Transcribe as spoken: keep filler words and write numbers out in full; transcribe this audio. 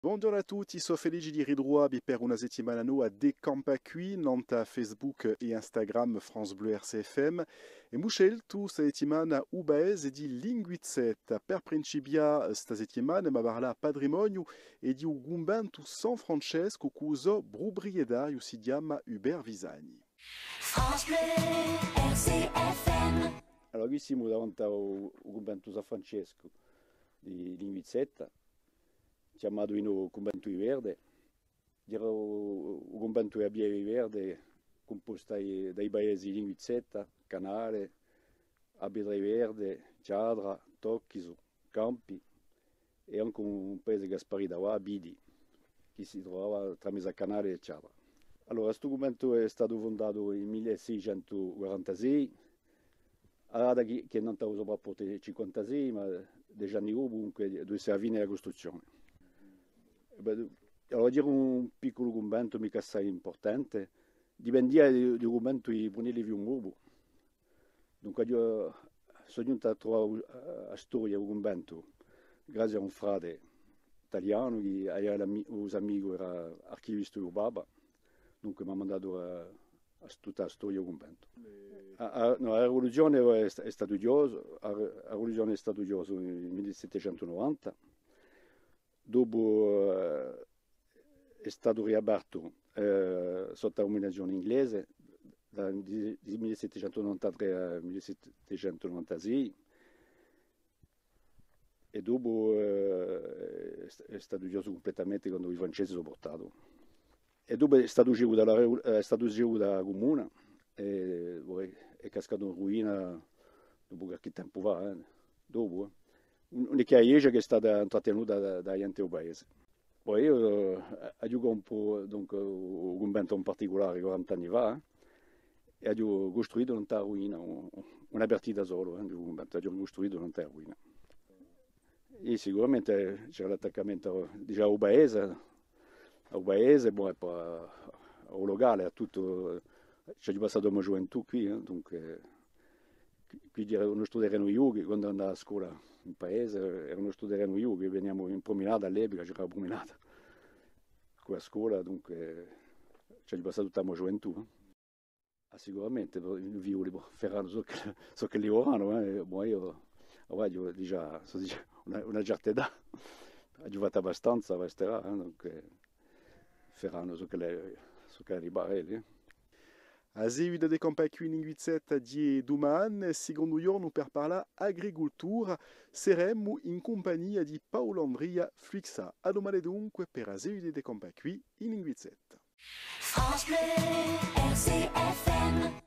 Bonghjornu à tutti, sò felice di ritruvà vi per una settimana nova di Campà quì, nant'à Facebook è Instagram France Bleu R C F M. È emu sceltu sta settimana u paese di Linguizzetta. Per principià sta settimana, emu à parlà patrimoniu è di u cunventu San Francescu cù u so pruprietariu, si chjama Hubert Visani. France Bleu, R C F M. Allora, quì simu davanti à u, u cunventu San Francescu di Linguizzetta, chjamatu dinò cunventu di Verde. Era u, u cunventu di a via di Verde, cumpostu da i, da i paesi di Linguizzetta, Canale, Abete di Verde, Chjadra, Tocchisu, Campi, è ancu un paese chì hè sparitu avà, Bidi, chì si truvava tramezzu à Canale è Chjadra. Allora, stu cunventu hè statu fundatu in mille seicentu quarantasei, a data chì, chì hè nant'à u so rapportu hè cinquantasei, ma dece anni dopu, dunque, deve esse a fine di a custruzzione. È bè, allora, era un picculu cunventu, micca assai impurtante, dipendia di, di u cunventu di Brunelli Fiumorbu. Dunque, aghju, sò ghjuntu à truvà a, a storia di u cunventu, grazie à un frate talianu chì avia l'ami-, u so amicu era archivistu di u Papa, dunque m'hà mandatu à, à studià a storia di u cunventu. A, a, nò, a rivoluzione hè st-, hè statu chjosu, a ri-, a rivoluzione hè statu chjosu in mille settecentu novanta. Dopu, eh, hè statu riapertu, eh, sottu à a duminazione inglese, da, di, di mille settecentu novantatrè à mille settecentu novantasei, è dopu, eh, hè st-, hè statu chjosu cumpletamente quandu i Francesi sò purtati. È dopu hè statu cedutu à a, eh, hè statu cedutu à a cumuna, è, è hè cascatu in ruina dopu qualchì tempu fà, eh. Dopu, eh. Ùn, ùn hè chè a ghjesgia chì hè stata intrattenuta da, da a ghjente di u paese. Po eiu, eh, aghju compiutu, dunque, u, u cunventu in particulare quaranta anni fà, eh, è aghju custruitu nant'à a ruina, un, una partita sola, eh, di u cunventu, aghju custruitu nant'à a ruina. È sicuramente c'era l'attaccamentu, dicemu, à u paese, à u paese, bon, è po à u lucale, à tuttu, eh, ci aghju passatu a mo ghjuventù quì, eh, dunque, quì, quì era u nostru terrenu di ghjocu, quandu andava à a scola in paese, era u nostru terrenu di ghjocu, veniamu in pruminata, à l'epica c'era a pruminata, quì à a scola, dunque, ci aghju passatu tutta a mo ghjuventù, eh. Ah, sicuramente, po, i figlioli, po, feranu ciò chì, ciò ch'elli voranu, eh. Bon, eiu, avà, eiu digià, sò digià una, una certa età, aghju fattu abbastanza, basterà, eh, dunque, feranu ciò ch'elli, ciò ch'elli pare, eh. A seguita di Campà quì in Linguizzetta di dumane, sicondu ghjornu per parlà agricultura, seremu in cumpagnia di Paulu Andria Fluixat. À dumane dunque per a seguita di Campà quì in Linguizzetta. France Bleu, R C F M.